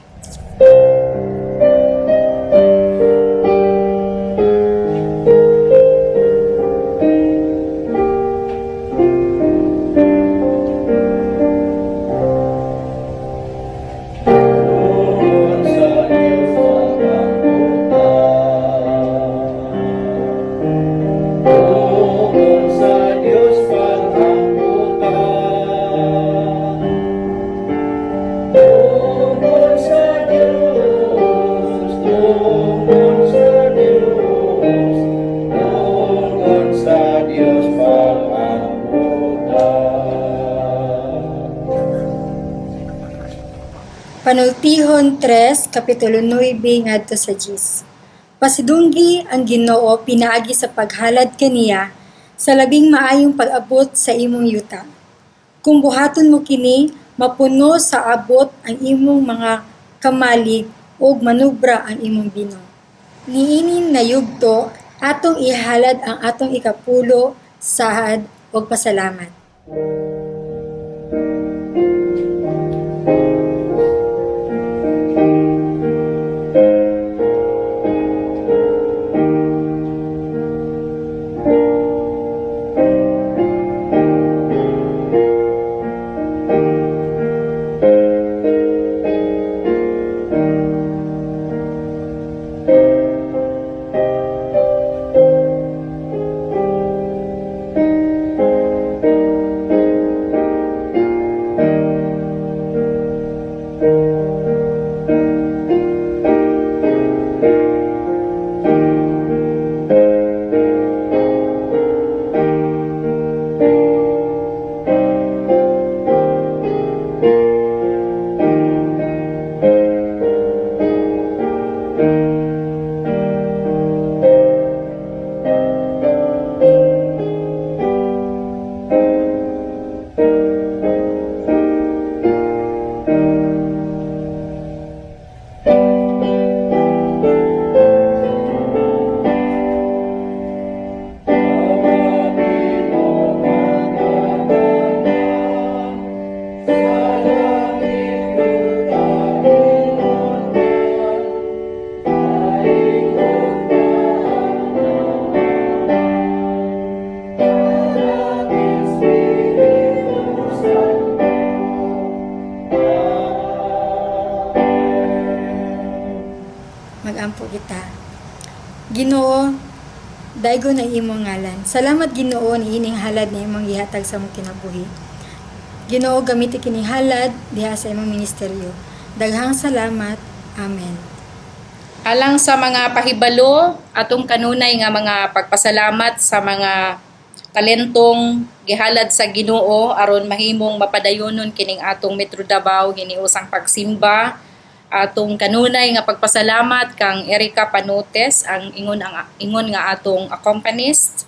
Tungod sa Diyos pag-amputan. Tungod sa Diyos pag-amputan. Tungod sa Diyos, tungod sa Diyos, tungod sa Diyos pag-amputan. Panultihon 3, Kapitulo 9, ngadto sa 10. Pasidunggi ang Ginoo pinaagi sa paghalad kaniya sa labing maayong pag-abot sa imong yuta. Kung buhaton mo kini, mapuno sa abot ang imong mga kamalig ug manubra ang imong bino. Niini na yugto, atong ihalad ang atong ikapulo, sahad ug pasalamat. Magampo kita. Ginoo, daygon ang imong ngalan. Salamat, Ginoo, niining halad na imong gihatag sa among kinabuhi. Ginoo, gamiti kining halad diha sa imong ministeryo. Daghang salamat. Amen. Alang sa mga pahibalo, atong kanunay nga mga pagpasalamat sa mga talentong gihalad sa Ginoo aron mahimong mapadayonon kining atong Metro Davao hiniusang pagsimba. Atong kanunay nga pagpasalamat kang Erica Panotes, ang ingon nga atong accompanist,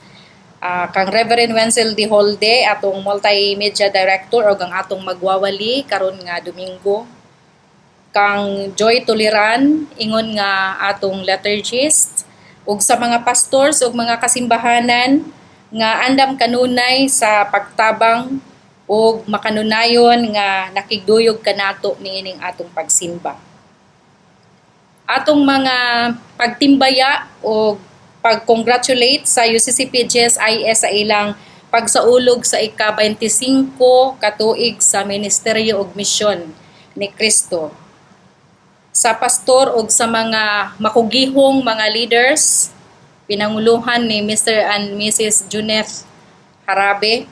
kang Reverend Wenzel D. Holde, atong multimedia director ug ang atong magwawali karon nga Domingo, kang Joy Tuliran, ingon nga atong liturgist, ug sa mga pastors ug mga kasimbahanan nga andam kanunay sa pagtabang ug makanunayon nga nakigduyog kanato niining atong pagsimba. Atong mga pagtimbaya o pag-congratulate sa UCCP GSIS sa ilang pagsaulog sa ika-25 katuig sa Ministeryo ug Misyon ni Kristo. Sa pastor ug sa mga makugihong mga leaders, pinanguluhan ni Mr. and Mrs. Juneth Harabe,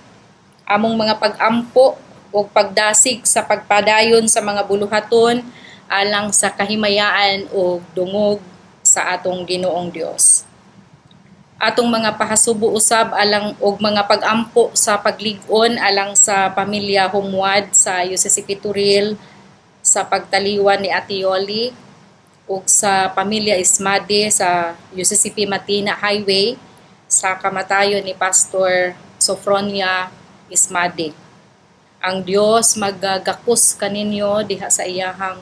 among mga pag-ampo ug pagdasig sa pagpadayon sa mga buluhaton alang sa kahimayaan ug dungog sa atong Ginoong Dios. Atong mga pahasubo usab alang og mga pag-ampo sa paglig-on alang sa pamilya Humwad sa UCCP Turil, sa pagtaliwan ni Ate Yoli ug sa pamilya Ismade sa UCCP Matina Highway sa kamatayon ni Pastor Sofronia Ismade. Ang Dios magagakos kaninyo diha sa iyahang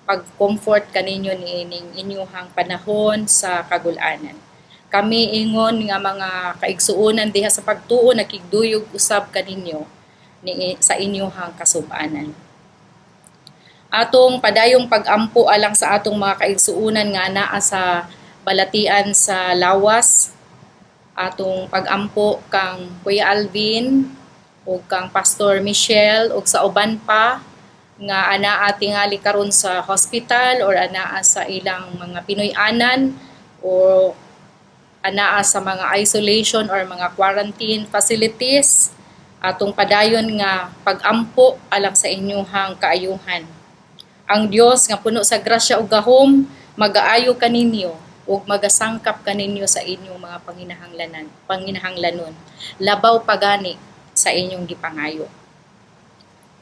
pag-comfort kaninyo niining inyuhang panahon sa kagulanan. Kami ingon nga mga kaigsuonan diha sa pagtuo, nakigduyog usab kaninyo ni sa inyuhang kasubanan. Atong padayong pag-ampo alang sa atong mga kaigsuonan nga naa sa balatian sa lawas, atong pag-ampo kang Kuya Alvin ug kang Pastor Michelle ug sa uban pa nga anaa tingali karon sa hospital or anaa sa ilang mga Pinoy-anan o anaa sa mga isolation or mga quarantine facilities. Atong padayon nga pag-ampo alang sa inyuhang kaayuhan. Ang Dios nga puno sa grasya ug gahom magaayo kaninyo ug magasangkap kaninyo sa inyong mga panginahanglanon, labaw pagani sa inyong gipangayo.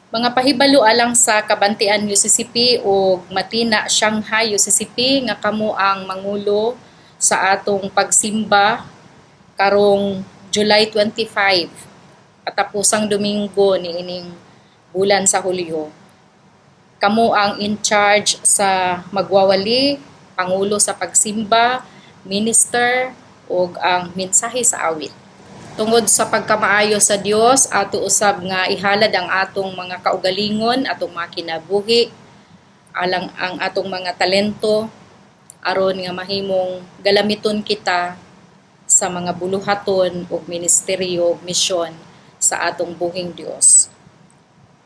Mga pahibalo alang sa Kabantian UCCP ug Matina Shanghai UCCP nga kamo ang mangulo sa atong pagsimba karong July 25, katapusang Domingo niining bulan sa Hulyo. Kamo ang in charge sa magwawali, pangulo sa pagsimba, minister ug ang mensahe sa awit. Tungod sa pagkamaayo sa Dios, ato usab nga ihalad ang atong mga kaugalingon, atong mga kinabuhi, alang ang atong mga talento aron nga mahimong galamiton kita sa mga buluhaton ug ministeryo ug misyon sa atong buhing Dios.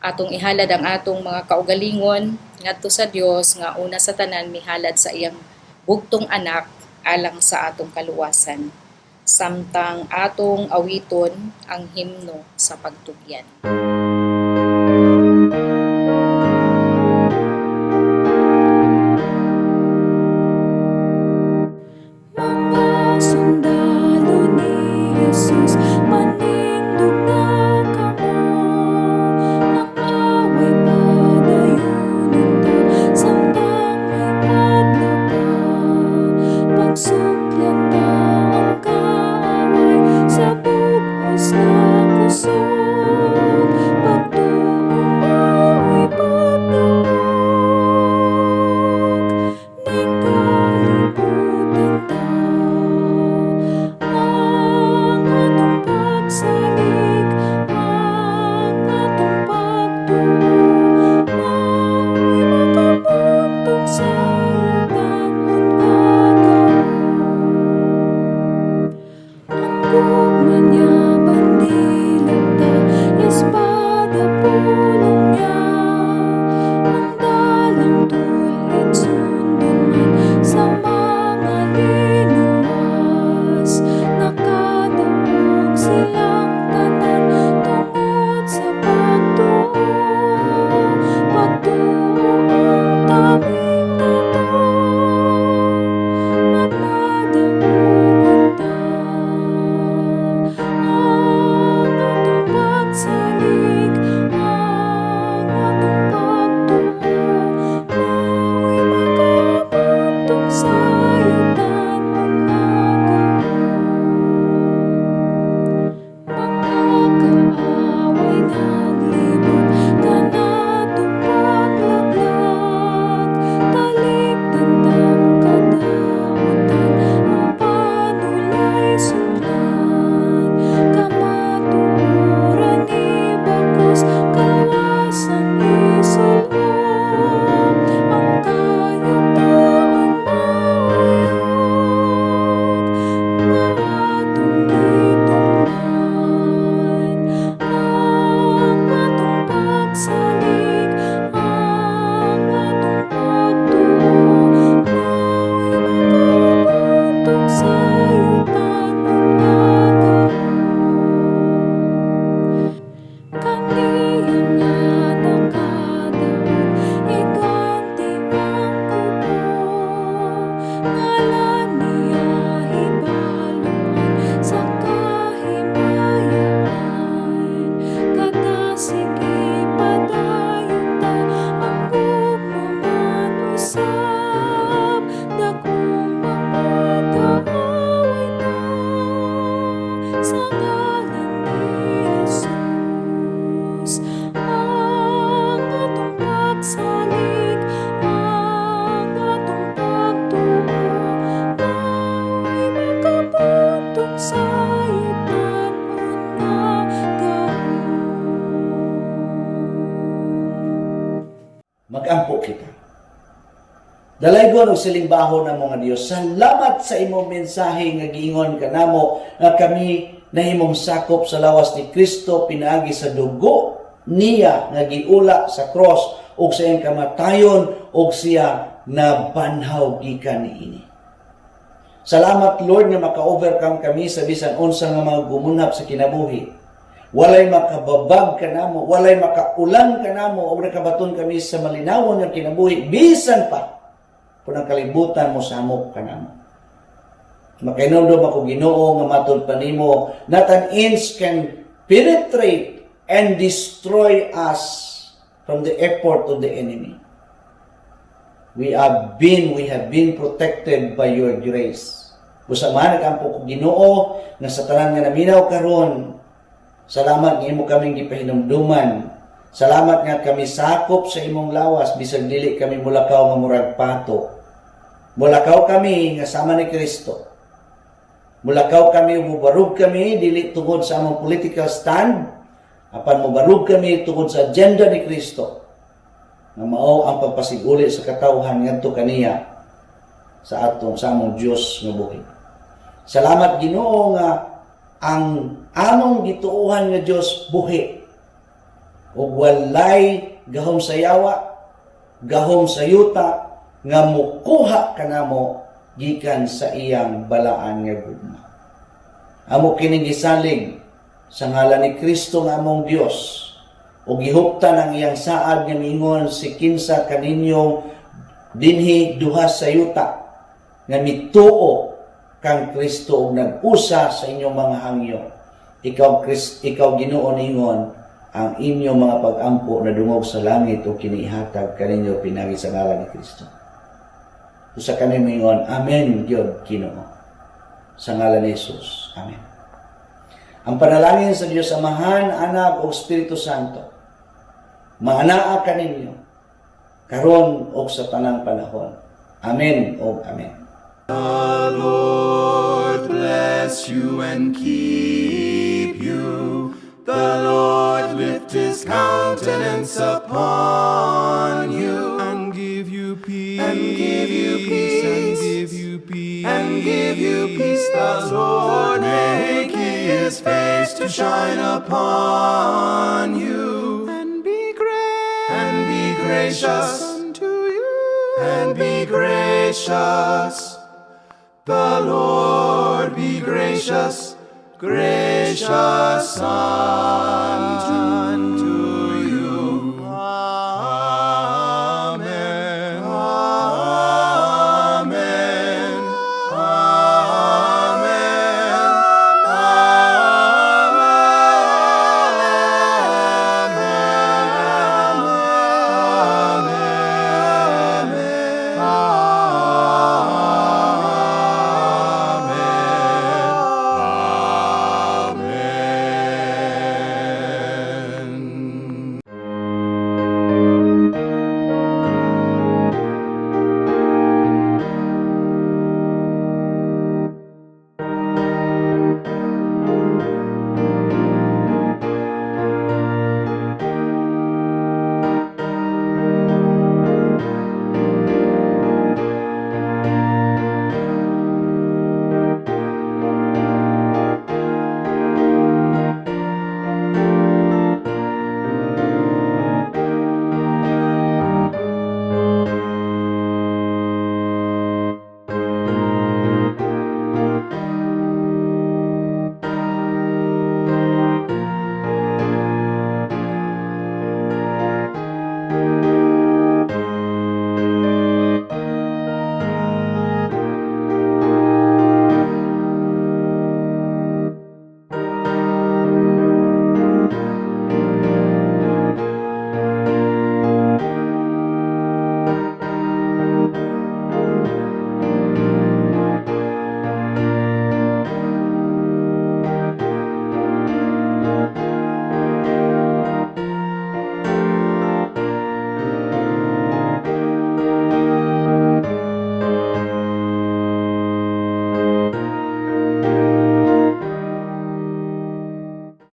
Atong ihalad ang atong mga kaugalingon ngadto sa Dios nga una sa tanan mihalad sa iyang bugtong anak alang sa atong kaluwasan, samtang atong awiton ang himno sa pagtugyan. Mga sundalo ni Jesus, manindog na kamo. Ang away padayunon ta, samtang may adlaw pa. Pagsuklan ta ang kaaway sa bug-os na kusog. Dalaygon og silimbahon ang mga Dios. Salamat sa imong mensahe nga giingon kanamo nga kami nahimong sakop sa lawas ni Kristo pinaagi sa dugo niya nga giula sa cross ug sa iyang kamatayon ug siya nabanhaw gikan niini. Salamat, Lord, nga maka-overcome kami sa bisan unsa nga mga gumunhap sa kinabuhi. Walay makababag kanamo, walay makaulang kanamo ug nakabaton kami sa malinawon nga kinabuhi bisan pa kung ang kalibutan mo samok kanamo. Makahinumdom ako, Ginoo, nga matud pa nimo, not an inch can penetrate and destroy us from the effort of the enemy. We have been protected by your grace. Busa man nagampo ko, Ginoo, nga sa tanan nga naminaw karon, salamat nga imo kaming gipahinumduman. Salamat nga kami sakop sa imong lawas bisag dili kami mulakaw nga murag pato. Mulakaw kami nga sama ni Kristo. Mulakaw kami, mubarog kami dili tungod sa among political stand, apan mubarog kami tungod sa agenda ni Kristo nga mao ang pagpasiguli sa katawhan ngadto kaniya sa atong sa among Dios nga buhi. Salamat, Ginoo, nga ang among gituohan nga Dios buhi ug walay gahom sa yawa, gahom sa yuta nga mukuha kanamo gikan sa iyang balaan nga gugma. Amo kining gisalig sa ngalan ni Kristo nga among Dios ug gihuptan ang iyang saad nga miingon si kinsa kaninyo dinhi duha sa yuta nga mituo kang Kristo ug nag-usa sa inyong mga hangyo. Ikaw, Chris, ikaw, Ginoo, ningon ang inyong mga pag-ampo na dungog sa langit ug kinihatag kaninyo pinagi sa ngalan ni Kristo. Usa kami moingon, "Amen gyud, Ginoo." Sa ngalan ni Jesus. Amen. Ang panalangin sa Dios Amahan, Anak ug Espiritu Santo maanaa kaninyo karon ug sa tanang panahon. Amen ug amen. The Lord bless you and keep you. The Lord lift his countenance upon you and give you peace, and give you peace, and give you peace, and give you peace. The Lord make his face to shine upon you and be gracious unto you, and be gracious. The Lord be gracious, gracious unto